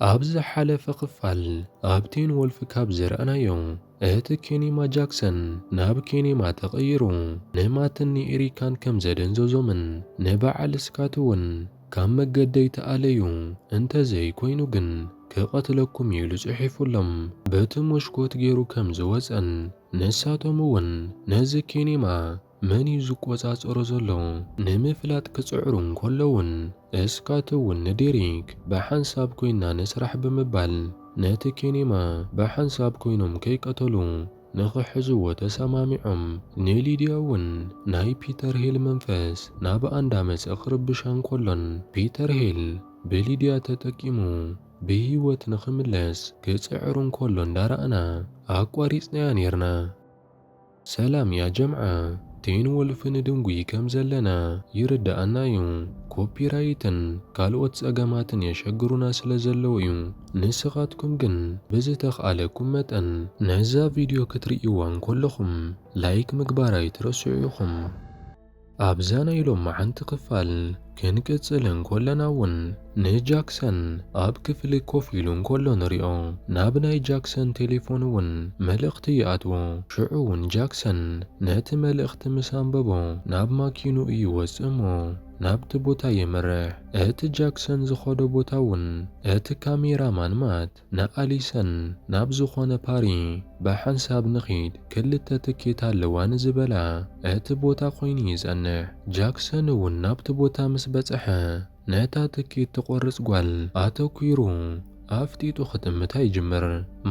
ኣብ ዝሓለፈ ክፋል ኣብ ቴን ወልፍ ካብ ዝረኣናዮ፣ እቲ ኬኔማ ጃክሰን ናብ ኬኔማ ተቐይሩ ንማትን ንኤሪካን ከም ዘደንዘዞምን ንበዓል ስካት እውን ካብ መገደይ ተኣለዩ፣ እንተዘይኮይኑ ግን ክቐትለኩም እዩ ኢሉ ጽሒፉሎም በቲ መስኮት ገይሩ ከም ዝወጸን፣ ንሳቶም እውን ነዚ ኬኔማ መን እዩ ዝቆጻጸሮ ዘሎ ንምፍላጥ ክጽዕሩ እንከለውን፣ ስካት እውን ንዴሪክ ብሓንሳብ ኮይና ንስራሕ ብምባል ነቲ ኬኔማ ብሓንሳብ ኮይኖም ከይቀተሉ ንኽሕዝዎ ተሰማሚዖም። ንሊድያ እውን ናይ ፒተር ሄል መንፈስ ናብኣ እንዳመጸ ክርብሻ እንከሎን፣ ፒተር ሄል ብሊድያ ተጠቂሙ ብህይወት ንኽምለስ ክጽዕር እንከሎ እንዳረኣና ኣቋሪጽናያ ኔርና። ሰላም ያ ጀምዓ፣ ቴን ወልፍ ንድንጉይ ከም ዘለና ይርድኣና እዩ። ኮፒራይትን ካልኦት ጸገማትን የሸግሩና ስለ ዘለዉ እዩ። ንስኻትኩም ግን ብዝተኽኣለኩም መጠን ነዛ ቪድዮ ክትርእይዋ እንከለኹም ላይክ ምግባር ኣይትረስዑ ኢኹም። ኣብዛ ናይ ሎማዓንቲ ክፋል ክንቅጽል እንከለና እውን ንጃክሰን ኣብ ክፍሊ ኮፍ ኢሉ እንከሎ ንሪኦ። ናብ ናይ ጃክሰን ቴሌፎን እውን መልእኽቲ ይኣትዎ። ሽዑ እውን ጃክሰን ነቲ መልእኽቲ ምስ ኣንበቦ ናብ ማኪኑ እዩ ወጽእ እሞ ናብቲ ቦታ የምርሕ። እቲ ጃክሰን ዝኸዶ ቦታ እውን እቲ ካሜራማን ማት ንኣሊሰን ናብ ዝኾነ ፓሪ ብሓንሳብ ንኺድ ክልተ ትኬት ኣለዋ ንዝበላ እቲ ቦታ ኮይኑ ይጸንሕ። ጃክሰን እውን ናብቲ ቦታ ምስ በጽሐ ነታ ትኬት ትቖርጽ ጓል ኣተኲሩ ኣፍጢጡ ክጥምታ ይጅምር።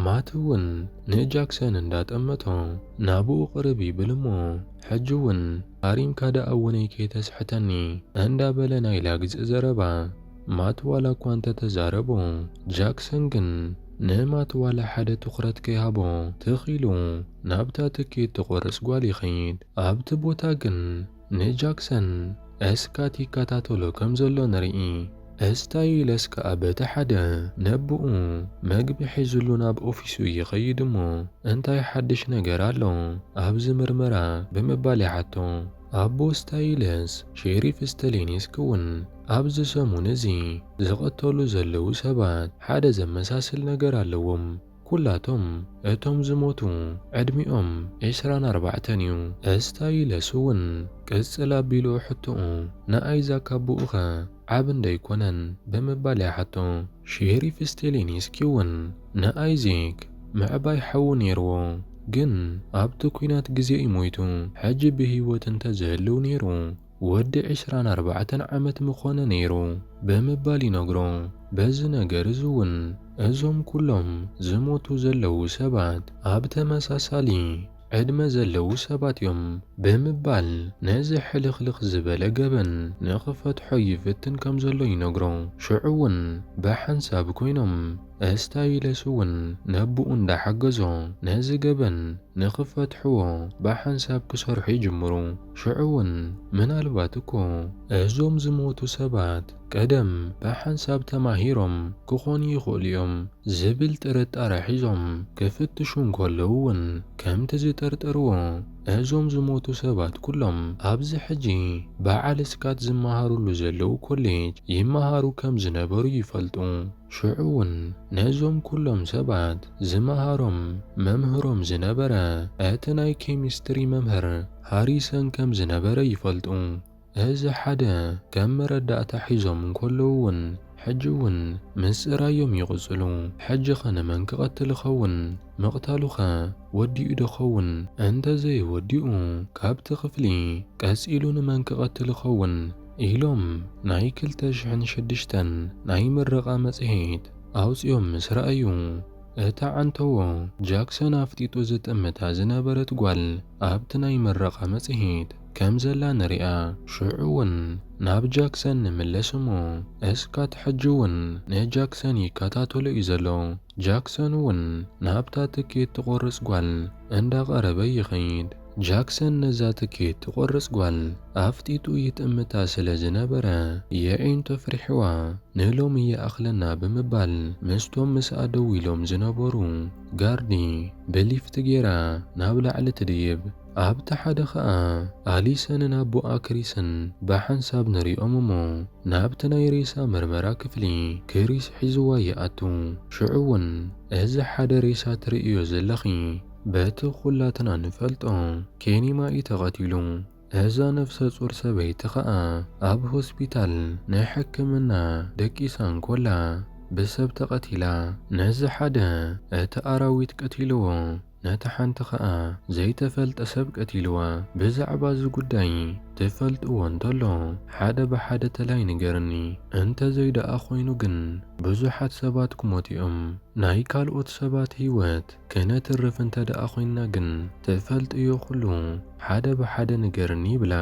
ማት እውን ንጃክሰን እንዳጠመቶ ናብኡ ቅርብ ይብል እሞ ሕጂ እውን ሃሪምካ ደኣ እውነይ ከይተስሕተኒ እንዳበለ ናይ ላግጺ ዘረባ ማት ዋላ እኳ እንተተዛረቦ፣ ጃክሰን ግን ንማት ዋላ ሓደ ትኹረት ከይሃቦ ትኽ ኢሉ ናብታ ትኬት ትቖርጽ ጓል ይኸይድ። ኣብቲ ቦታ ግን ንጃክሰን እስካት ይከታተሎ ከም ዘሎ ንርኢ። ስታይለስ ከኣ በቲ ሓደ ነብኡ መግቢ ሒዙሉ ናብ ኦፊሱ ይኸይድ እሞ፣ እንታይ ሓድሽ ነገር ኣሎ ኣብዚ ምርመራ? ብምባል ይሓቶ። ኣቦ ስታይለስ ሼሪፍ ስተሌኒስክ እውን ኣብዚ ሰሙን እዚ ዝቐተሉ ዘለዉ ሰባት ሓደ ዘመሳስል ነገር ኣለዎም። ኩላቶም እቶም ዝሞቱ ዕድሚኦም ዕስራን ኣርባዕተን እዩ። ስታይለስ እውን ቅጽል ኣቢሉ ሕቶኡ ንኣይዛክ ኣቦኡኸ ዓቢ እንዶ ኣይኮነን? ብምባል ይሓቶ። ሼሪፍ ስቴሌኒስኪ እውን ንኣይዜክ ምዕባይ ሓዉ ነይርዎ፣ ግን ኣብቲ ኲናት ግዜ እዩ ሞይቱ። ሕጂ ብህይወት እንተዝህልው ነይሩ ወዲ ዕስራን ኣርባዕተን ዓመት ምኾነ ነይሩ ብምባል ይነግሮ። በዚ ነገር እዚ እውን እዞም ኩሎም ዝሞቱ ዘለዉ ሰባት ኣብ ተመሳሳሊ ዕድመ ዘለዉ ሰባት እዮም ብምባል ነዚ ሕልኽልኽ ዝበለ ገበን ንኽፈትሖ ይፍትን ከም ዘሎ ይነግሮ። ሽዑ እውን ብሓንሳብ ኮይኖም ስታይለስ እውን ነብኡ እንዳሓገዞ ነዚ ገበን ንኽፈትሕዎ ብሓንሳብ ክሰርሑ ይጅምሩ። ሽዑ እውን ምናልባት እኮ እዞም ዝሞቱ ሰባት ቀደም ብሓንሳብ ተማሂሮም ክኾኑ ይኽእሉ እዮም ዝብል ጥርጣረ ሒዞም ክፍትሹ እንከለዉ እውን ከምቲ ዝጠርጠርዎ እዞም ዝሞቱ ሰባት ኩሎም ኣብዚ ሕጂ በዓል ስካት ዝመሃሩሉ ዘለዉ ኮሌጅ ይመሃሩ ከም ዝነበሩ ይፈልጡ። ሽዑ እውን ነዞም ኩሎም ሰባት ዝመሃሮም መምህሮም ዝነበረ እቲ ናይ ኬሚስትሪ መምህር ሃሪሰን ከም ዝነበረ ይፈልጡ። እዚ ሓደ ከም መረዳእታ ሒዞም እንከለዉ እውን ሕጂ እውን ምጽራዮም ይቕጽሉ። ሕጂኸ ንመን ክቐትል ይኸውን? ምቕታሉኸ ወዲኡ ዶ ኸውን? እንተዘይወዲኡ ካብቲ ክፍሊ ቀጺሉ ንመን ክቐትል ይኸውን? ኢሎም ናይ ክልተ ሽሕን ሽዱሽተን ናይ ምረቓ መጽሔት ኣውጺኦም ምስ ረኣዩ፣ እታ ዓንተዎ ጃክሰን ኣፍጢጡ ዝጥምታ ዝነበረት ጓል ኣብቲ ናይ ምረቓ መጽሔት ከም ዘላ ንሪኣ። ሽዑ እውን ናብ ጃክሰን ንምለስ እሞ፣ ስካት ሕጂ እውን ንጃክሰን ይከታተሎ እዩ ዘሎ። ጃክሰን እውን ናብታ ትኬት ትቖርጽ ጓል እንዳቐረበ ይኸይድ። ጃክሰን ነዛ ትኬት ትቖርጽ ጓል ኣፍጢጡ ይጥምታ ስለ ዝነበረ፣ የዒንቶ ፍሪሕዋ ንሎሚ ይኣኽለና ብምባል ምስቶም ምስኣ ደው ኢሎም ዝነበሩ ጋርዲ ብሊፍት ጌራ ናብ ላዕሊ ትድይብ። ኣብቲ ሓደ ኸኣ ኣሊሰንን ኣቦኣ ክሪስን ብሓንሳብ ንሪኦም እሞ ናብቲ ናይ ሬሳ መርመራ ክፍሊ ክሪስ ሒዝዋ ይኣቱ። ሽዑ እውን እዚ ሓደ ሬሳ ትርእዮ ዘለኺ በቲ ኩላትና ንፈልጦ ኬኒማ እዩ ተቐቲሉ። እዛ ነፍሰ ጹር ሰበይቲ ኸኣ ኣብ ሆስፒታል ንሕክምና ደቂሳ እንኮላ ብሰብ ተቐቲላ። ነዚ ሓደ እቲ ኣራዊት ቀቲልዎ፣ ነቲ ሓንቲ ኸኣ ዘይተፈልጠ ሰብ ቀቲልዋ። ብዛዕባ እዚ ጉዳይ ትፈልጥዎ እንተሎ ሓደ ብሓደ ተላይ ንገርኒ። እንተዘይ ደኣ ኾይኑ ግን ብዙሓት ሰባት ክሞቱ እዮም። ናይ ካልኦት ሰባት ህይወት ከነትርፍ እንተ ደኣ ኮይንና ግን ትፈልጥዮ ኩሉ ሓደ ብሓደ ንገርኒ ይብላ።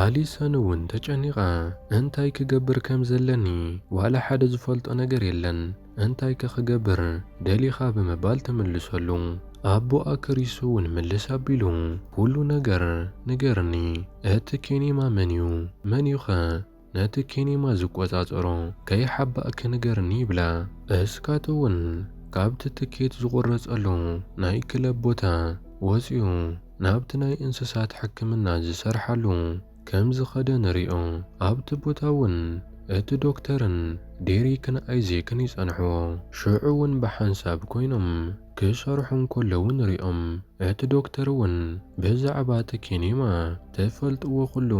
ኣሊሰን እውን ተጨኒቓ እንታይ ክገብር ከም ዘለኒ ዋላ ሓደ ዝፈልጦ ነገር የለን። እንታይ ከ ክገብር ደሊኻ ብምባል ትምልሰሉ። ኣቦኣ ክሪስ እውን ምልስ ኣቢሉ ኩሉ ነገር ንገርኒ። እቲ ኬኔማ መን እዩ? መን እዩ ኸ ነቲ ኬኔማ ዝቆጻጸሮ? ከይሓባእኪ ንገርኒ ይብላ። እስካት እውን ካብቲ ትኬት ዝቑረጸሉ ናይ ክለብ ቦታ ወጺኡ ናብቲ ናይ እንስሳት ሕክምና ዝሰርሓሉ ከም ዝኸደ ንሪኦ። ኣብቲ ቦታ እውን እቲ ዶክተርን ዴሪክን ኣይዜክን ይጸንሕዎ። ሽዑ እውን ብሓንሳብ ኮይኖም ክሰርሑ እንከለዉ ንሪኦም። እቲ ዶክተር እውን ብዛዕባ እቲ ኬኔማ ትፈልጥዎ ኩሉ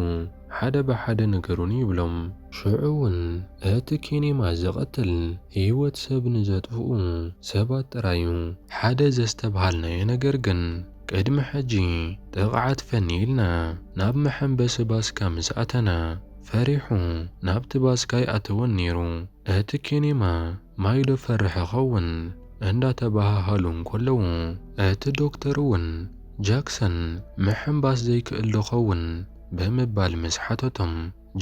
ሓደ ብሓደ ንገሩኒ ይብሎም። ሽዑ እውን እቲ ኬኔማ ዘቐትል ህይወት ሰብ ንዘጥፍኡ ሰባት ጥራይ እዩ። ሓደ ዘስተብሃልናዮ ነገር ግን ቅድሚ ሕጂ ጥቕዓት ፈኒ ኢልና ናብ መሐንበሲ ባስካ ምስ ኣተና ፈሪሑ ናብቲ ባስካ ኣይኣተወን ነይሩ። እቲ ኬኔማ ማይ ዶ ፈርሕ ኸውን እንዳተባሃሃሉ እንከለዉ፣ እቲ ዶክተር እውን ጃክሰን ምሕንባስ ዘይክእል ዶ ኸውን ብምባል ምስ ሓተቶም፣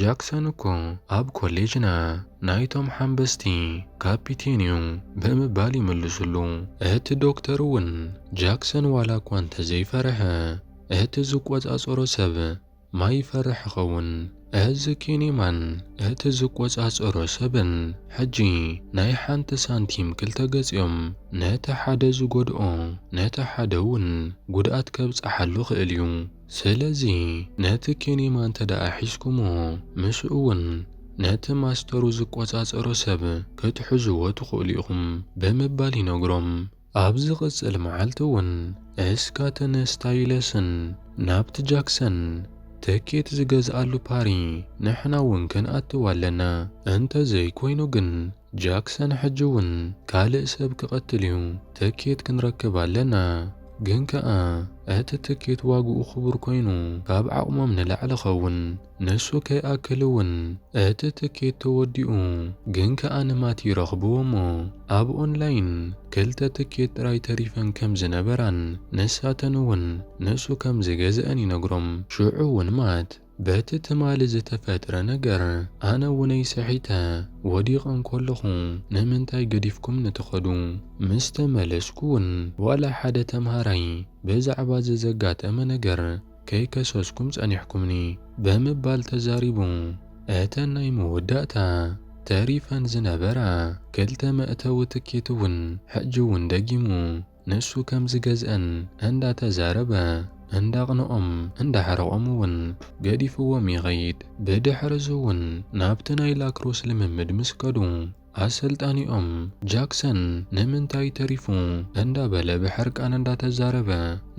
ጃክሰን እኮ ኣብ ኮሌጅና ናይቶም ሓንበስቲ ካፒቴን እዩ ብምባል ይምልስሉ። እቲ ዶክተር እውን ጃክሰን ዋላ እኳ እንተዘይፈርሐ፣ እቲ ዝቆጻጸሮ ሰብ ማይ ይፈርሕ ይኸውን። እዚ ኬኔማን እቲ ዝቆጻጸሮ ሰብን ሕጂ ናይ ሓንቲ ሳንቲም ክልተ ገጽ እዮም። ነቲ ሓደ ዝጎድኦ፣ ነቲ ሓደ እውን ጉድኣት ከብጽሓሉ ክእል እዩ። ስለዚ ነቲ ኬኔማ እንተ ደኣ ሒዝኩሞ፣ ምስኡ እውን ነቲ ማስተሩ ዝቆጻጸሮ ሰብ ክትሕዝዎ ትኽእሉ ኢኹም ብምባል ይነግሮም። ኣብ ዝቕጽል መዓልቲ እውን እስካትን ስታይለስን ናብቲ ጃክሰን ትኬት ዝገዝኣሉ ፓሪ ንሕና እውን ክንኣትው ኣለና። እንተዘይኮይኑ ግን ጃክሰን ሕጂ እውን ካልእ ሰብ ክቐትል እዩ። ትኬት ክንረክብ ኣለና። ግን ከኣ እቲ ትኬት ዋግኡ ክቡር ኮይኑ ካብ ዓቕሞም ንላዕሊ ኸውን። ንሱ ከይኣክል እውን እቲ ትኬት ተወዲኡ፣ ግን ከኣ ንማቲ ይረኽብዎ እሞ ኣብ ኦንላይን ክልተ ትኬት ጥራይ ተሪፈን ከም ዝነበራን ንሳተን እውን ንሱ ከም ዝገዝአን ይነግሮም። ሽዑ እውን ማት በቲ ትማሊ ዝተፈጥረ ነገር ኣነ እውነይ ሰሒተ ወዲቐ እንከለኹ ንምንታይ ገዲፍኩምኒ ትኸዱ? ምስ ተመለስኩ እውን ዋላ ሓደ ተምሃራይ ብዛዕባ እዚ ዘጋጠመ ነገር ከይከሰስኩም ጸኒሕኩምኒ ብምባል ተዛሪቡ። እተን ናይ መወዳእታ ተሪፈን ዝነበራ ክልተ መእተዊ ትኬት እውን ሕጂ እውን ደጊሙ ንሱ ከም ዝገዝአን እንዳተዛረበ እንዳቕንኦም እንዳሕረቖም እውን ገዲፍዎም ይኸይድ። ብድሕሪ እዚ እውን ናብቲ ናይ ላክሮስ ልምምድ ምስ ከዱ ኣሰልጣኒኦም ጃክሰን ንምንታይ ተሪፉ እንዳበለ ብሕርቃን እንዳተዛረበ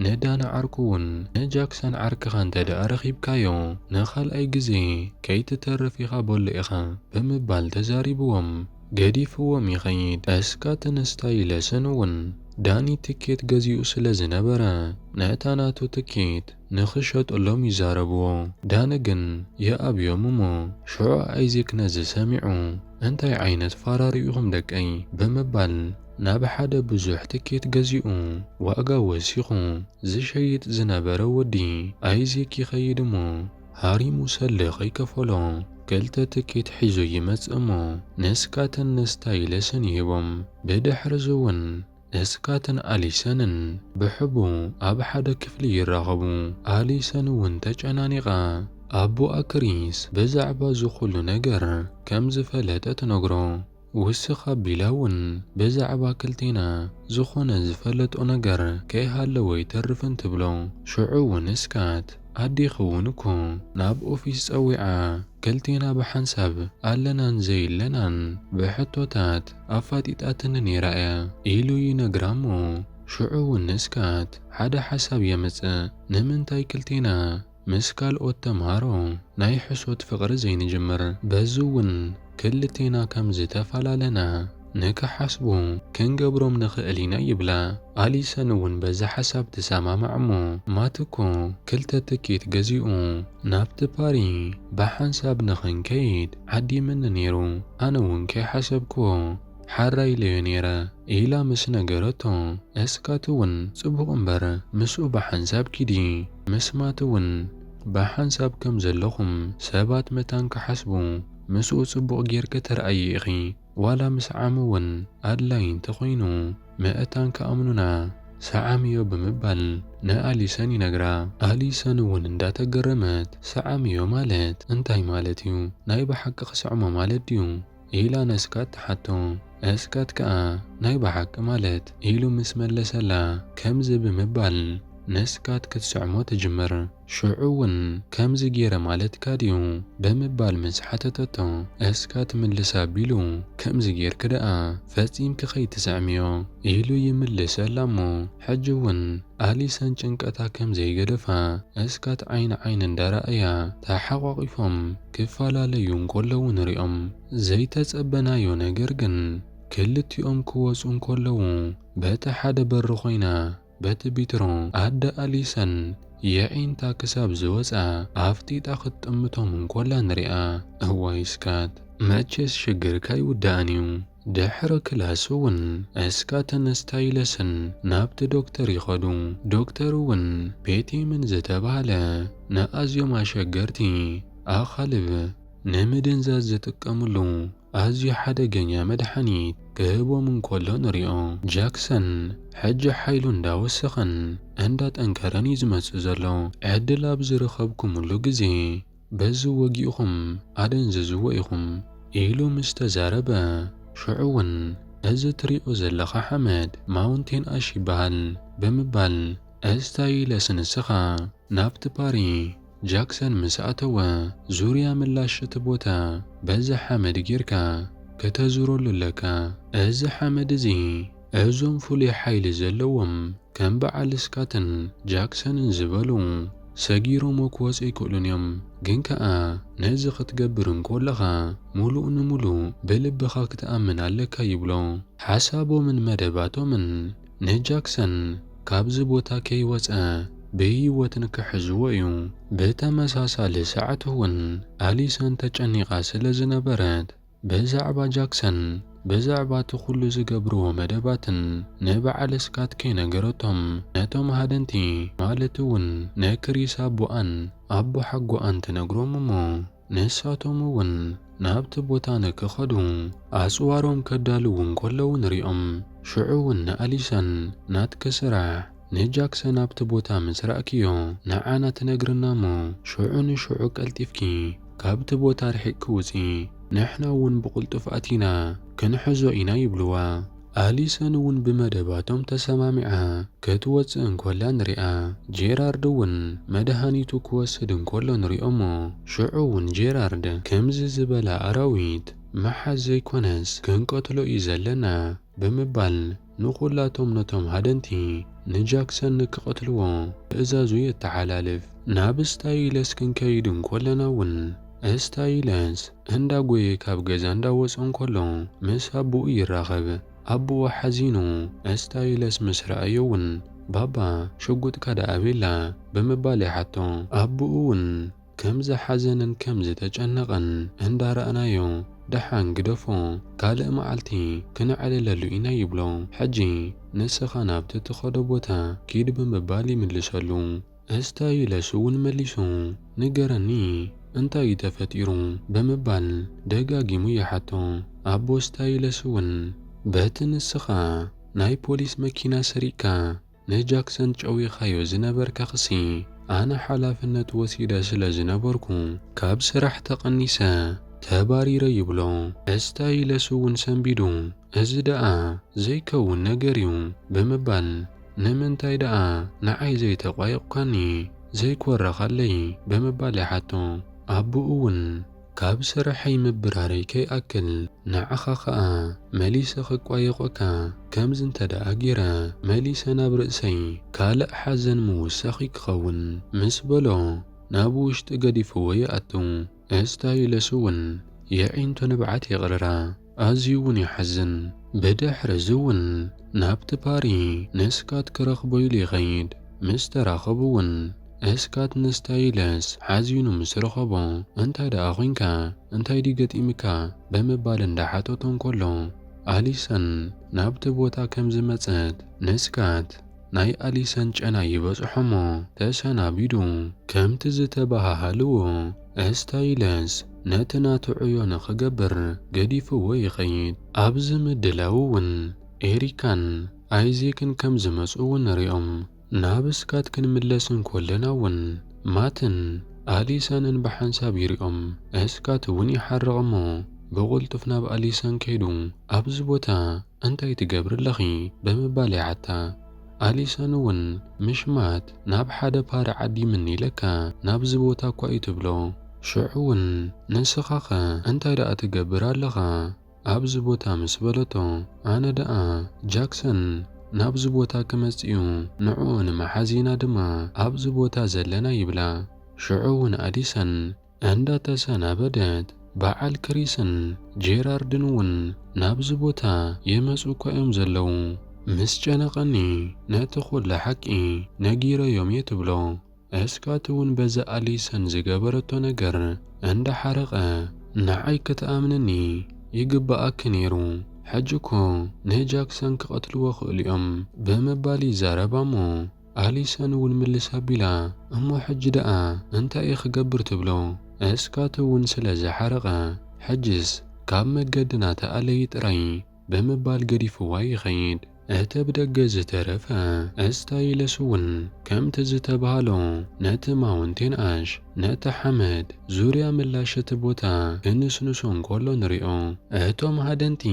ንዳኒ ዓርኩ እውን ንጃክሰን ዓርክኻ እንተ ደኣ ረኺብካዮ ንኻልኣይ ግዜ ከይትተርፍ ኢኻ በሎ ኢኻ ብምባል ተዛሪብዎም ገዲፍዎም ይኸይድ። እስካትን ስታይለስን እውን ዳኒ ትኬት ገዚኡ ስለ ዝነበረ ነታ ናቱ ትኬት ንኽሸጠሎም ይዛረብዎ። ዳኒ ግን ይኣብዮም እሞ ሽዑ ኣይዜክ ነዚ ሰሚዑ እንታይ ዓይነት ፋራር ኢኹም ደቀይ ብምባል ናብ ሓደ ብዙሕ ትኬት ገዚኡ ዋጋ ወሲኹ ዝሸይጥ ዝነበረ ወዲ ኣይዜክ ይኸይድ እሞ ሃሪሙ ሰለ ከይከፈሎ ክልተ ትኬት ሒዙ ይመጽእ እሞ ንስካትን ንስታይለስን ይህቦም። ብድሕሪ እዚ እውን እስካትን ኣሊሰንን ብሕቡ ኣብ ሓደ ክፍሊ ይራኸቡ። ኣሊሰን እውን ተጨናኒቓ ኣቦኣ ክሪስ ብዛዕባ እዚ ኩሉ ነገር ከም ዝፈለጠ ትነግሮ። ውስኽ ኣቢላ እውን ብዛዕባ ክልቴና ዝኾነ ዝፈለጦ ነገር ከይሃለወ ኣይተርፍን ትብሎ። ሽዑ እውን ስካት ኣዴኺ እውን እኮ ናብ ኦፊስ ጸዊዓ ክልቴና ብሓንሳብ ኣለናን ዘይለናን ብሕቶታት ኣፋጢጣትኒ ነይራ እያ ኢሉ ይነግራ እሞ ሽዑ እውን ስካት ሓደ ሓሳብ የምጽእ። ንምንታይ ክልቴና ምስ ካልኦት ተምሃሮ ናይ ሕሶት ፍቕሪ ዘይንጅምር? በዚ እውን ክልቴና ከም ዝተፈላለና ንክሓስቡ ክንገብሮም ንኽእል ኢና ይብላ። ኣሊሰን እውን በዚ ሓሳብ ትሰማማዕ እሞ ማት እኮ ክልተ ትኬት ገዚኡ ናብቲ ፓሪ ብሓንሳብ ንኽንከይድ ዓዲምኒ ነይሩ። ኣነ እውን ከይሓሰብክዎ ሓራይ ኢለዮ ነይረ ኢላ ምስ ነገረቶ፣ እስካት እውን ጽቡቕ እምበር ምስኡ ብሓንሳብ ኪዲ፣ ምስ ማት እውን ብሓንሳብ ከም ዘለኹም ሰባት መታን ክሓስቡ ምስኡ ጽቡቕ ጌርኪ ትርኣዪ ኢኺ። ዋላ ምስዓም እውን ኣድላዪ እንተኾይኑ፣ መእታን ክኣምኑና ሰዓምዮ ብምባል ንኣሊሰን ይነግራ። ኣሊሰን እውን እንዳተገረመት ሰዓምዮ ማለት እንታይ ማለት እዩ? ናይ ብሓቂ ክስዕሞ ማለት ድዩ? ኢላ ነስካት ትሓቶ። እስካት ከኣ ናይ ብሓቂ ማለት ኢሉ ምስ መለሰላ ከምዚ ብምባል ነስካት ክትስዕሞ ትጅምር። ሽዑ እውን ከምዚ ገይረ ማለትካ ድዩ? ብምባል ምስ ሓተተቶ እስካት ምልስ ኣቢሉ ከምዚ ጌርኪ ደኣ ፈጺምኪ ከይትስዕምዮ ኢሉ ይምልሰላ እሞ ሕጂ እውን ኣሊሰን ጭንቀታ ከም ዘይገደፋ እስካት ዓይኒ ዓይኒ እንዳረኣያ ተሓቋቒፎም ክፈላለዩ እንከለዉ ንሪኦም። ዘይተጸበናዮ ነገር ግን ክልቲኦም ክወጹ እንከለዉ በቲ ሓደ በሪ ኮይና በቲ ቢትሮ ኣደ ኣሊሰን የዒንታ ክሳብ ዝወጻ ኣፍጢጣ ክትጥምቶም እንኮላ ንሪኣ። እዋይ እስካት መቼስ ሽግርካ ኣይውዳእን እዩ። ድሕሪ ክላስ እውን እስካትን ስታይለስን ናብቲ ዶክተር ይኸዱ። ዶክተር እውን ፔቲምን ዝተባህለ ንኣዝዮም ኣሸገርቲ ኣኻልብ ንምድንዛዝ ዝጥቀምሉ ኣዝዩ ሓደገኛ መድሓኒት ክህቦም እንከሎ ንሪኦ። ጃክሰን ሕጂ ሓይሉ እንዳወሰኸን እንዳጠንከረን እዩ ዝመጽእ ዘሎ። ዕድል ኣብ ዝረኸብኩምሉ ግዜ በዚ ወጊእኹም ኣደንዝዝዎ ኢኹም ኢሉ ምስ ተዛረበ፣ ሽዑ እውን እዚ ትሪኦ ዘለኻ ሓመድ ማውንቴን ኣሽ ይበሃል ብምባል ስታይለስ ንስኻ ናብቲ ፓሪ ጃክሰን ምስ ኣተወ፣ ዙርያ ምላሽ እቲ ቦታ በዚ ሓመድ ጌርካ ከተዙረሉ ኣለካ። እዚ ሓመድ እዚ እዞም ፍሉይ ሓይሊ ዘለዎም ከም በዓል ስካትን ጃክሰንን ዝበሉ ሰጊሮሞ ክወጹ ኣይክእሉን እዮም። ግን ከኣ ነዚ ክትገብር እንኮለኻ፣ ሙሉእ ንሙሉእ ብልብኻ ክትኣምን ኣለካ ይብሎ። ሓሳቦምን መደባቶምን ንጃክሰን ካብዚ ቦታ ከይወጸ ብህይወት ንክሕዝዎ እዩ። ብተመሳሳሊ ሰዓት እውን ኣሊሰን ተጨኒቓ ስለ ዝነበረት፣ ብዛዕባ ጃክሰን፣ ብዛዕባ እቲ ኩሉ ዝገብርዎ መደባትን ንበዓል ስካት ከይነገረቶም፣ ነቶም ሃደንቲ፣ ማለት እውን ንክሪስ ኣቦኣን ኣቦ ሓጎኣን ትነግሮም እሞ፣ ንሳቶም እውን ናብቲ ቦታ ንክኸዱ ኣጽዋሮም ከዳልዉ እንከለዉ ንሪኦም። ሽዑ እውን ንኣሊሰን ናትኪ ስራሕ ንጃክሰን ኣብቲ ቦታ ምስ ረኣክዮ ንዓና ትነግርና እሞ ሽዑ ንሽዑ ቀልጢፍኪ ካብቲ ቦታ ርሒቕኪ ውጺ፣ ንሕና እውን ብቕልጡፍ ኣቲና ክንሕዞ ኢና ይብልዋ። ኣሊሰን እውን ብመደባቶም ተሰማሚዓ ክትወጽእ እንኮላ ንሪኣ። ጄራርድ እውን መድሃኒቱ ክወስድ እንኮሎ ንሪኦሞ። ሽዑ እውን ጄራርድ ከምዚ ዝበላ ኣራዊት ምሓዝ ዘይኮነስ ክንቀትሎ እዩ ዘለና ብምባል ንኹላቶም ነቶም ሃደንቲ ንጃክሰን ንክቐትልዎ ትእዛዙ የተሓላልፍ። ናብ ስታይለስ ክንከይድ እንኮለና እውን ስታይለስ እንዳጎየ ካብ ገዛ እንዳወጸ እንኮሎ ምስ ኣቦኡ ይራኸብ። ኣቦኡ ሓዚኑ ስታይለስ ምስ ረኣዮ እውን ባባ ሽጉጥካ ደኣ ኣበላ ብምባል ይሓቶ። ኣቦኡ እውን ከም ዝሓዘነን ከም ዝተጨነቐን እንዳረኣናዮ፣ ደሓን ግደፎ፣ ካልእ መዓልቲ ክነዕልለሉ ኢና ይብሎ። ሕጂ ንስኻ ናብቲ ትኸዶ ቦታ ኪድ ብምባል ይምልሰሉ። ስታይለስ እውን መሊሱ፣ ንገረኒ፣ እንታይ እዩ ተፈጢሩ? ብምባል ደጋጊሙ ይሓቶ። ኣቦ ስታይለስ እውን፣ በቲ ንስኻ ናይ ፖሊስ መኪና ሰሪቕካ ንጃክሰን ጨዊኻዮ ዝነበርካ ክሲ፣ ኣነ ሓላፍነት ወሲደ ስለ ዝነበርኩ፣ ካብ ስራሕ ተቐኒሰ ተባሪረ ይብሎ። ስታይለስ እውን ሰንቢዱ፣ "እዚ ደኣ ዘይከውን ነገር እዩ" ብምባል፣ "ንምንታይ ደኣ ንዓይ ዘይተቋየቕካኒ? ዘይኮረኻለይ?" ብምባል ይሓቶ። ኣቦኡ እውን፣ "ካብ ስርሐይ ምብራረይ ከይኣክል፣ ንዓኻ ኸኣ መሊሰ ክቋየቖካ ከምዚ እንተ ደኣ ገይረ፣ መሊሰ ናብ ርእሰይ ካልእ ሓዘን ምውሳኺ ክኸውን" ምስ በሎ፣ ናብ ውሽጢ ገዲፍዎ ይኣቱ። ስታይለስ እውን የዒንቱ ንብዓት የቕርራ። ኣዝዩ እውን ይሓዝን። ብድሕሪ እዚ እውን ናብቲ ፓሪ ንስካት ክረኽቦ ኢሉ ይኸይድ። ምስ ተራኸቡ እውን እስካት ንስታይለስ ሓዚኑ ምስ ረኸቦ፣ "እንታይ ደኣ ኾይንካ? እንታይ ድዩ ገጢምካ?" ብምባል እንዳሓተቶ እንከሎ፣ ኣሊሰን ናብቲ ቦታ ከም ዝመጸት ንስካት ናይ ኣሊሰን ጨና ይበጽሖ እሞ ተሰናቢዱ። ከምቲ ዝተበሃሃልዎ፣ ስታይለስ ነቲ ናቱ ዕዮ ንኽገብር ገዲፍዎ ይኸይድ። ኣብዚ ምድላው እውን ኤሪካን ኣይዜክን ከም ዝመጹ እውን ንሪኦም። ናብ ስካት ክንምለስ እንኮለና እውን፣ ማትን ኣሊሰንን ብሓንሳብ ይሪኦም። ስካት እውን ይሓርቕ እሞ ብቕልጡፍ ናብ ኣሊሰን ከይዱ፣ "ኣብዚ ቦታ እንታይ ትገብሪ ኣለኺ?" ብምባል ይሓታ። ኣሊሰን እውን፣ "ምሽ ማት ናብ ሓደ ፓሪ ዓዲምኒ ኢለካ፣ ናብዚ ቦታ እኳ እዩ" ትብሎ። ሽዑ እውን፣ "ንስኻኸ እንታይ ደኣ ትገብር ኣለኻ ኣብዚ ቦታ?" ምስ በለቶ፣ "ኣነ ደኣ ጃክሰን ናብዚ ቦታ ክመጽእ እዩ፣ ንዕኡ ንምሓዝ ኢና ድማ ኣብዚ ቦታ ዘለና" ይብላ። ሽዑ እውን ኣሊሰን እንዳተሰናበደት፣ በዓል ክሪስን ጄራርድን እውን ናብዚ ቦታ ይመጹ እኳ እዮም ዘለዉ። "ምስ ጨነቐኒ ነቲ ኩሉ ሓቂ ነጊረዮም እየ" ትብሎ። ስካት እውን በዚ ኣሊሰን ዝገበረቶ ነገር እንዳሓረቐ፣ "ንዓይ ክትኣምንኒ ይግብኣኪ ነይሩ፣ ሕጂ እኮ ንጃክሰን ክቐትልዎ ክእሉ እዮም" ብምባል ይዛረባ እሞ፣ ኣሊሰን እውን ምልስ ኣቢላ፣ "እሞ ሕጂ ደኣ እንታይ እየ ክገብር?" ትብሎ። ስካት እውን ስለ ዝሓረቐ፣ "ሕጅስ ካብ መገድና ተኣለዪ ጥራይ" ብምባል ገዲፍዋ ይኸይድ። እቲ ብደገ ዝተረፈ ስታይለስ እውን ከምቲ ዝተባህሎ ነቲ ማውንቴን ኣሽ፣ ነቲ ሓመድ፣ ዙርያ ምላሽ እቲ ቦታ ክንስንሶ እንከሎ ንሪኦ። እቶም ሃደንቲ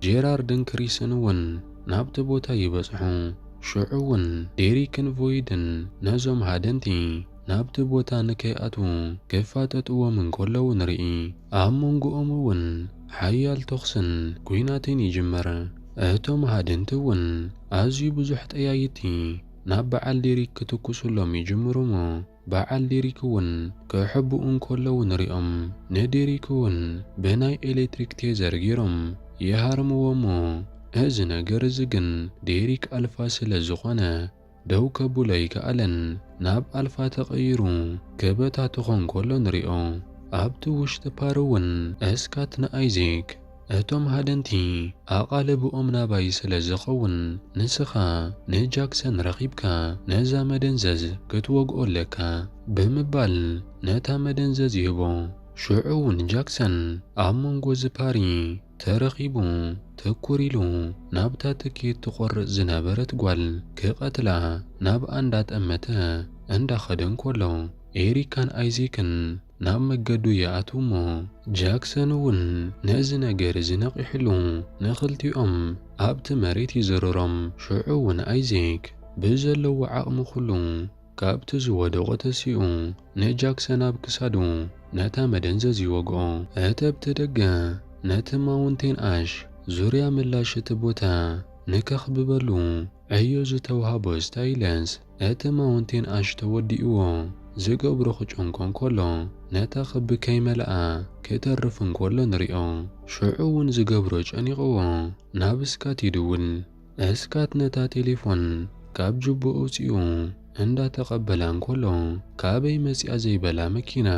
ጄራርድን ክሪስን እውን ናብቲ ቦታ ይበጽሑ። ሽዑ እውን ዴሪክን ቮይድን ነዞም ሃደንቲ ናብቲ ቦታ ንከይኣትዉ ክፋጠጥዎም እንከለዉ ንርኢ። ኣብ መንጎኦም እውን ሓያል ተኹስን ኲናትን ይጅመር። እቶም ሃደንቲ እውን ኣዝዩ ብዙሕ ጠያይቲ ናብ በዓል ዴሪክ ክትኩሱሎም ይጅምሩ እሞ፣ በዓል ዴሪክ እውን ክሕብኡ እንከለዉ ንሪኦም። ንዴሪክ እውን ብናይ ኤሌክትሪክ ቴዘር ገይሮም ይሃርምዎ እሞ፣ እዚ ነገር እዚ ግን ዴሪክ ኣልፋ ስለ ዝኾነ፣ ደው ከብሎ ኣይከኣለን። ናብ ኣልፋ ተቐይሩ ክበታትኾ እንከሎ ንሪኦ። ኣብቲ ውሽጢ ፓሪ እውን እስካት ንኣይዜክ፣ "እቶም ሃደንቲ ኣቓልብኦም ናባይ ስለ ዝኸውን፣ ንስኻ ንጃክሰን ረኺብካ ነዛ መደንዘዝ ክትወግኦ ኣለካ" ብምባል ነታ መደንዘዝ ይህቦ። ሽዑ እውን ጃክሰን ኣብ መንጎ እዚ ፓሪ ተረኺቡ፣ ትኩር ኢሉ ናብታ ትኬት ትቖርጽ ዝነበረት ጓል ክቐትላ ናብኣ እንዳጠመተ እንዳኸደ እንከሎ፣ ኤሪካን ኣይዜክን ናብ መገዱ ይኣትዉ እሞ፣ ጃክሰን እውን ነዚ ነገር እዚ ነቒሕሉ፣ ንኽልቲኦም ኣብቲ መሬት ይዝርሮም። ሽዑ እውን ኣይዜክ ብዘለዎ ዓቕሚ ኩሉ ካብቲ ዝወደቖ ተሲኡ ንጃክሰን ኣብ ክሳዱ ነታ መደንዘዝ ይወግኦ። እቲ ኣብቲ ደገ ነቲ ማውንቴን ኣሽ ዙርያ ምላሽ እቲ ቦታ ንከኽብበሉ ዕዮ ዝተውሃቦ ስታይለስ፣ እቲ ማውንቴን ኣሽ ተወዲእዎ ዝገብሮ ክጨንቆ እንከሎ፣ ነታ ክቢ ከይመልኣ ክተርፍ እንከሎ ንሪኦ። ሽዑ እውን ዝገብሮ ጨኒቕዎ ናብ እስካት ይድውል። እስካት ነታ ቴሌፎን ካብ ጅቡኡ ኣውጺኡ እንዳተቐበላ እንከሎ፣ ካበይ መጺኣ ዘይበላ መኪና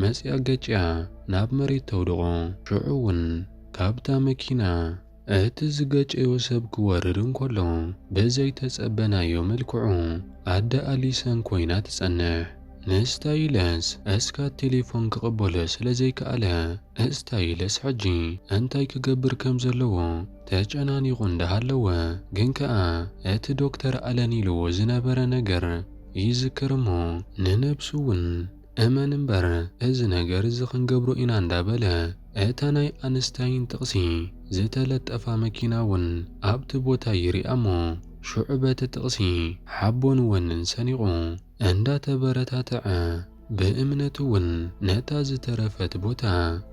መጺኣ ገጭያ ናብ መሬት ተውድቖ። ሽዑ እውን ካብታ መኪና እቲ ዝገጨዮ ሰብ ክወርድ እንከሎ፣ ብዘይተጸበናዮ መልክዑ ኣደ ኣሊሰን ኮይና ትጸንሕ። ንስታይለስ እስካት ቴሌፎን ክቕበሎ ስለ ዘይከኣለ፣ ስታይለስ ሕጂ እንታይ ክገብር ከም ዘለዎ ተጨናኒቑ እንዳሃለወ፣ ግን ከኣ እቲ ዶክተር ኣለን ኢልዎ ዝነበረ ነገር ይዝክር እሞ፣ ንነብሱ እውን እመን እምበር፣ እዚ ነገር እዚ ክንገብሮ ኢና እንዳበለ፣ እታ ናይ ኣንስታይን ጥቕሲ ዝተለጠፋ መኪና እውን ኣብቲ ቦታ ይሪኣ እሞ፣ ሽዑ በቲ ጥቕሲ ሓቦን ወንን ሰኒቑ እንዳተበረታተዐ፣ ብእምነቱ እውን ነታ ዝተረፈት ቦታ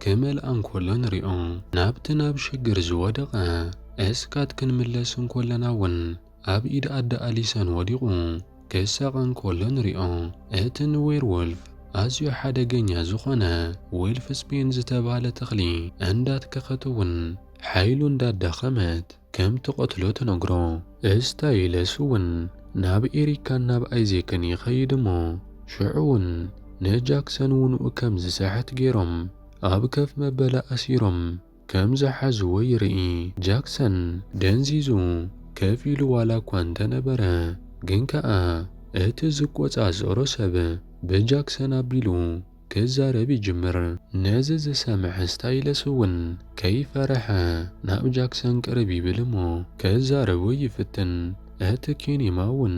ክመልኣ እንከሎ ንሪኦ። ናብቲ ናብ ሽግር ዝወደቐ እስካት ክንምለስ እንከለና እውን ኣብ ኢድ ኣደ ኣሊሰን ወዲቑ ክሳቐ እንከሎ ንሪኦ። እቲ ንዌርዎልፍ ኣዝዩ ሓደገኛ ዝኾነ ዌልፍ ስፔን ዝተባህለ ተኽሊ እንዳትከኸት እውን ሓይሉ እንዳዳኸመት ከም ትቐትሎ ትነግሮ። ስታይለስ እውን ናብ ኤሪካን ናብ ኣይዜክን ይኸይድ እሞ፣ ሽዑ እውን ንጃክሰን ውንኡ ከም ዝሰሕት ገይሮም ኣብ ከፍ መበሊ ኣሲሮም ከም ዝሓዝዎ ይርኢ። ጃክሰን ደንዚዙ ከፍ ኢሉ ዋላ እኳ እንተነበረ፣ ግን ከኣ እቲ ዝቆጻጸሮ ሰብ ብጃክሰን ኣቢሉ ክዛረብ ይጅምር። ነዚ ዝሰምዕ ስታይለስ እውን ከይፈረሐ ናብ ጃክሰን ቅርብ ይብል እሞ ከዛረቦ ይፍትን። እቲ ኪኒማ እውን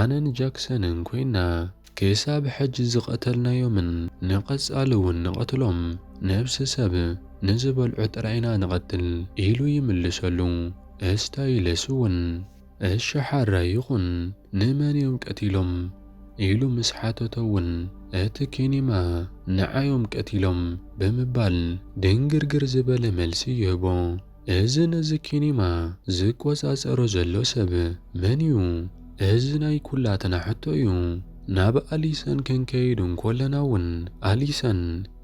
ኣነን ጃክሰንን ኮይና ክሳብ ሕጂ ዝቐተልናዮምን ንቐጻሊ እውን ንቐትሎም፣ ነብሲ ሰብ ንዝበልዑ ጥራይ ኢና ንቐትል ኢሉ ይምልሰሉ። ስታይለስ እውን እሺ ሓራይ ይኹን፣ ንመን እዮም ቀቲሎም? ኢሉ ምስ ሓተቶ እውን፣ እቲ ኪኒማ ንዓዮም ቀቲሎም ብምባል ድንግርግር ዝበለ መልሲ ይህቦ። እዚ ነዚ ኪኒማ ዝቆጻጸሮ ዘሎ ሰብ መን እዩ? እዚ ናይ ኩላትና ሕቶ እዩ። ናብ ኣሊሰን ክንከይድ እንኮለና እውን ኣሊሰን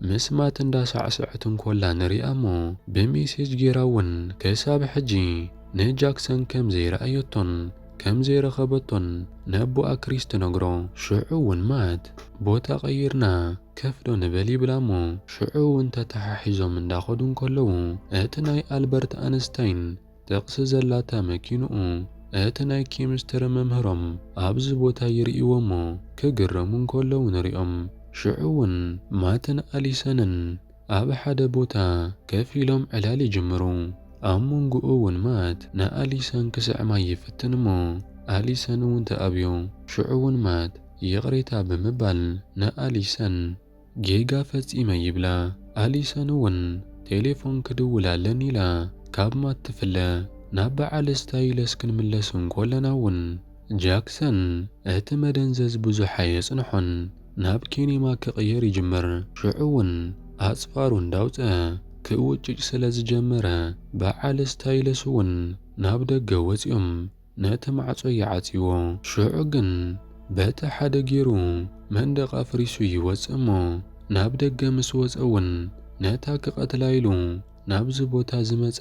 ምስማት እንዳሳዕሰዐት እንኮላ ንሪኣ እሞ ብሜሴጅ ጌራ እውን ክሳብ ሕጂ ንጃክሰን ከም ዘይረኣየቶን ከም ዘይረኸበቶን ነቦኣ ክሪስ ትነግሮ። ሽዑ እውን ማት ቦታ ቀይርና ከፍ ዶ ንበል ይብላ እሞ ሽዑ እውን ተተሓሒዞም እንዳኸዱ እንከለዉ እቲ ናይ ኣልበርት ኣንስታይን ጥቕሲ ዘላታ መኪንኡ እቲ ናይ ኬሚስትሪ መምህሮም ኣብዚ ቦታ ይርእይዎ እሞ ክግረሙ እንከለዉ ንሪኦም። ሽዑ እውን ማትን ኣሊሰንን ኣብ ሓደ ቦታ ከፍ ኢሎም ዕላል ይጅምሩ። ኣብ መንጎኡ እውን ማት ንኣሊሰን ክስዕማ ይፍትን እሞ ኣሊሰን እውን ትኣብዮ። ሽዑ እውን ማት ይቕሬታ ብምባል ንኣሊሰን ጌጋ ፈጺመ ይብላ። ኣሊሰን እውን ቴሌፎን ክድውል ኣለኒ ኢላ ካብ ማት ትፍለ። ናብ በዓል ስታይለስ ክንምለስ እንኮለና እውን ጃክሰን እቲ መደንዘዝ ብዙሕ ኣየጽንሖን። ናብ ኪኒማ ክቕየር ይጅምር። ሽዑ እውን ኣጽፋሩ እንዳውጸ ክውጭጭ ስለ ዝጀመረ በዓል ስታይለስ እውን ናብ ደገ ወጺኦም ነቲ ማዕጾ ይዓጽይዎ። ሽዑ ግን በቲ ሓደ ገይሩ መንደቕ ኣፍሪሱ ይወጽእ እሞ ናብ ደገ ምስ ወጸ እውን ነታ ክቐትላ ኢሉ ናብዚ ቦታ ዝመጸ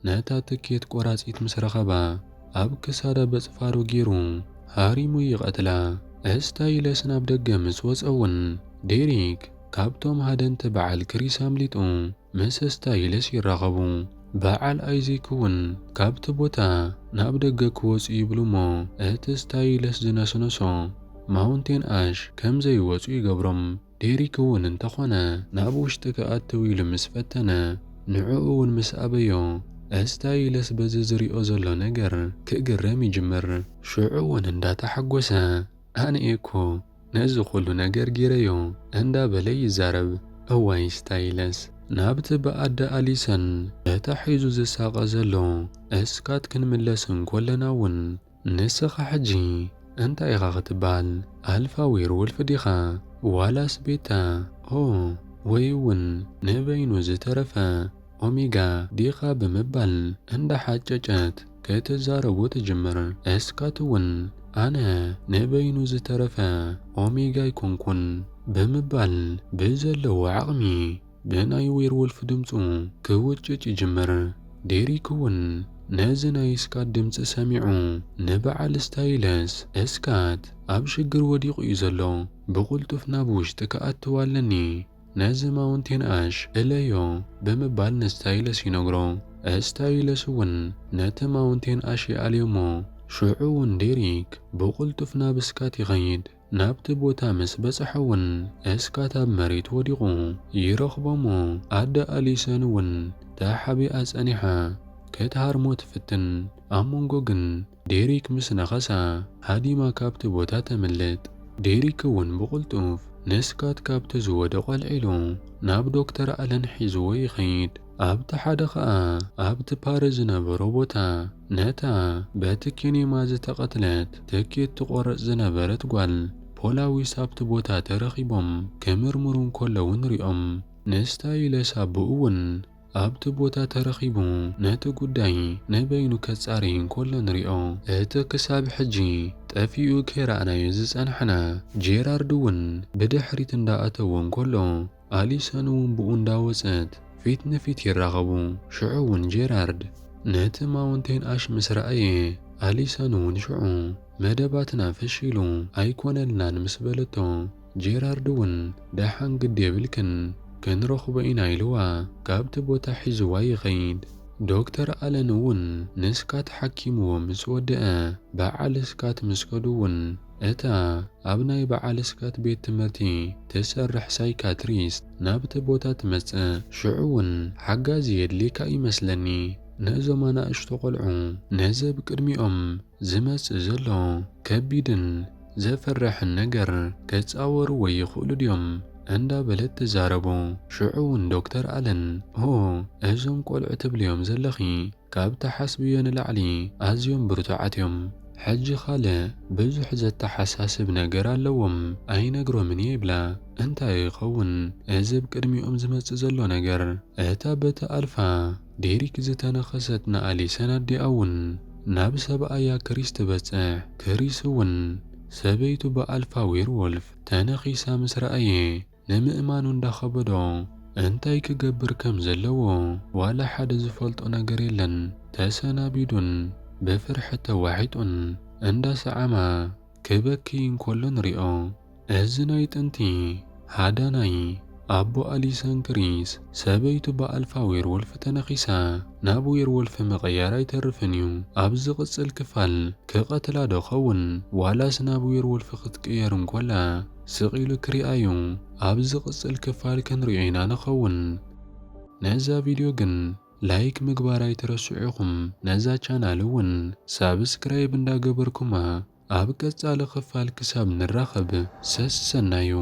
ነታ ትኬት ቆራጺት ምስ ረኸባ ኣብ ክሳዳ በጽፋሩ ገይሩ ሃሪሙ ይቐትላ። ስታይለስ ናብ ደገ ምስ ወጸ እውን ዴሪክ ካብቶም ሃደንቲ በዓል ክሪስ ኣምሊጡ ምስ ስታይለስ ይራኸቡ። በዓል ኣይዜክ እውን ካብቲ ቦታ ናብ ደገ ክወጹ ይብሉ እሞ እቲ ስታይለስ ዝነስነሶ ማውንቴን ኣሽ ከም ዘይወጹ ይገብሮም። ዴሪክ እውን እንተኾነ ናብ ውሽጢ ክኣትው ኢሉ ምስ ፈተነ ንዕኡ እውን ምስ ኣበዮ ስታይለስ በዚ ዝሪኦ ዘሎ ነገር ክግረም ይጅምር። ሽዑ እውን እንዳተሓጎሰ ኣነ እኮ ነዚ ኩሉ ነገር ጌረዮ እንዳበለ ይዛረብ። እዋይ ስታይለስ ናብቲ ብኣደ ኣሊሰን ተታሒዙ ዝሳቐ ዘሎ እስካት ክንምለስ እንኮለና እውን ንስኻ ሕጂ እንታይ ኢኻ ክትበሃል? ኣልፋ ዌርወልፍ ዲኻ ዋላስ ቤታ? ኦ ወይ እውን ንበይኑ ዝተረፈ ኦሜጋ ዲኻ ብምባል እንዳሓጨጨት ክትዛረቦ ትጅምር። እስካት እውን ኣነ ንበይኑ ዝተረፈ ኦሜጋ ኣይኮንኩን ብምባል ብዘለዎ ዓቕሚ ብናይ ዌርወልፍ ድምፁ ክውጭጭ ይጅምር። ዴሪክ እውን ነዚ ናይ እስካት ድምፂ ሰሚዑ ንበዓል ስታይለስ እስካት ኣብ ሽግር ወዲቑ እዩ ዘሎ፣ ብቕልጡፍ ናብ ውሽጢ ክኣትው ኣለኒ፣ ነዚ ማውንቴን ኣሽ እለዮ ብምባል ንስታይለስ ይነግሮ። ስታይለስ እውን ነቲ ማውንቴን ኣሽ ይኣልዮ እሞ ሽዑ እውን ዴሪክ ብቕልጡፍ ናብ እስካት ይኸይድ። ናብቲ ቦታ ምስ በጽሐ እውን እስካት ኣብ መሬት ወዲቑ ይረኽቦ እሞ ኣደ ኣሊሰን እውን ተሓቢኣ ጸኒሓ ክትሃርሞ ትፍትን። ኣብ መንጎ ግን ዴሪክ ምስ ነኸሳ ሃዲማ ካብቲ ቦታ ተምልጥ። ዴሪክ እውን ብቕልጡፍ ንስካት ካብቲ ዝወደቆ ኣልዒሉ ናብ ዶክተር ኣለን ሒዝዎ ይኸይድ። ኣብቲ ሓደ ኸኣ ኣብቲ ፓረ ዝነበሮ ቦታ ነታ በቲ ኬኔማ ዝተቐትለት ትኬት ትቆርጽ ዝነበረት ጓል ፖላዊስ ኣብቲ ቦታ ተረኺቦም ክምርምሩ እንከለዉ ንሪኦም። ንስታይለስ ኣቦኡ እውን ኣብቲ ቦታ ተረኺቡ ነቲ ጉዳይ ንበይኑ ከጻሪ እንከሎ ንሪኦ። እቲ ክሳብ ሕጂ ጠፊኡ ከይረኣናዮ ዝጸናሕና ጄራርድ እውን ብድሕሪት እንዳኣተወ እንከሎ ኣሊሰን እውን ብኡ እንዳወጸት ፊት ንፊት ይራኸቡ። ሽዑ እውን ጄራርድ ነቲ ማውንቴን ኣሽ ምስ ረኣየ ኣሊሰን እውን ሽዑ መደባትና ፈሺሉ ኣይኮነልናን ምስ በለቶ ጄራርድ እውን ደሓን ግዲ የብልክን ክንረኽቦ ኢና ኢልዋ ካብቲ ቦታ ሒዝዋ ይኸይድ። ዶክተር ኣለን እውን ንስካት ሓኪምዎ ምስ ወደአ በዓል ስካት ምስ ከዱ እውን እታ ኣብ ናይ በዓል ስካት ቤት ትምህርቲ ትሰርሕ ሳይካትሪስት ናብቲ ቦታ ትመጽእ። ሽዑ እውን ሓጋዚ የድልየካ ይመስለኒ። ነዞም ኣናእሽቶ ቆልዑ ነዚ ኣብ ቅድሚኦም ዝመጽእ ዘሎ ከቢድን ዘፍርሕን ነገር ከጻወርዎ ይኽእሉ ድዮም? እንዳበለት ትዛረቡ። ሽዑ እውን ዶክተር ኣለን ኦ እዞም ቆልዑ ትብልዮም ዘለኺ ካብ ትሓስብዮ ንላዕሊ ኣዝዮም ብርቱዓት እዮም። ሕጂ ካልእ ብዙሕ ዘተሓሳስብ ነገር ኣለዎም ኣይነግሮምን እየ ይብላ። እንታይ ይኸውን እዚ ኣብ ቅድሚኦም ዝመጽእ ዘሎ ነገር? እታ በቲ ኣልፋ ዴሪክ ዝተነኸሰት ንኣሊሰን ኣዲኣ እውን ናብ ሰብኣያ ክሪስ ትበጽሕ። ክሪስ እውን ሰበይቱ ብኣልፋ ዌርዎልፍ ተነኺሳ ምስ ረኣየ ንምእማኑ እንዳኸበዶ እንታይ ክገብር ከም ዘለዎ ዋላ ሓደ ዝፈልጦ ነገር የለን። ተሰናቢዱን ብፍርሒ ተዋሒጡን እንዳሰዓማ ክበኪ እንከሎ ንሪኦ። እዚ ናይ ጥንቲ ሃዳናይ ኣቦ ኣሊሰን ክሪስ ሰበይቱ ብኣልፋ ዌርወልፍ ተነኺሳ ናብ ዌርወልፍ ምቕያር ኣይተርፍን እዩ። ኣብ ዝቕጽል ክፋል ክቐትላ ዶ ኸውን ዋላስ ናብ ዌርወልፍ ክትቅየር እንኮላ ስቕ ኢሉ ክሪኣዩ ኣብ ዝቕጽል ክፋል ክንሪኦ ኢና ንኸውን። ነዛ ቪድዮ ግን ላይክ ምግባር ኣይትረስዑ ኢኹም። ነዛ ቻናል እውን ሳብስክራይብ እንዳገበርኩማ ኣብ ቀጻሊ ክፋል ክሳብ ንራኸብ ሰሰናዩ።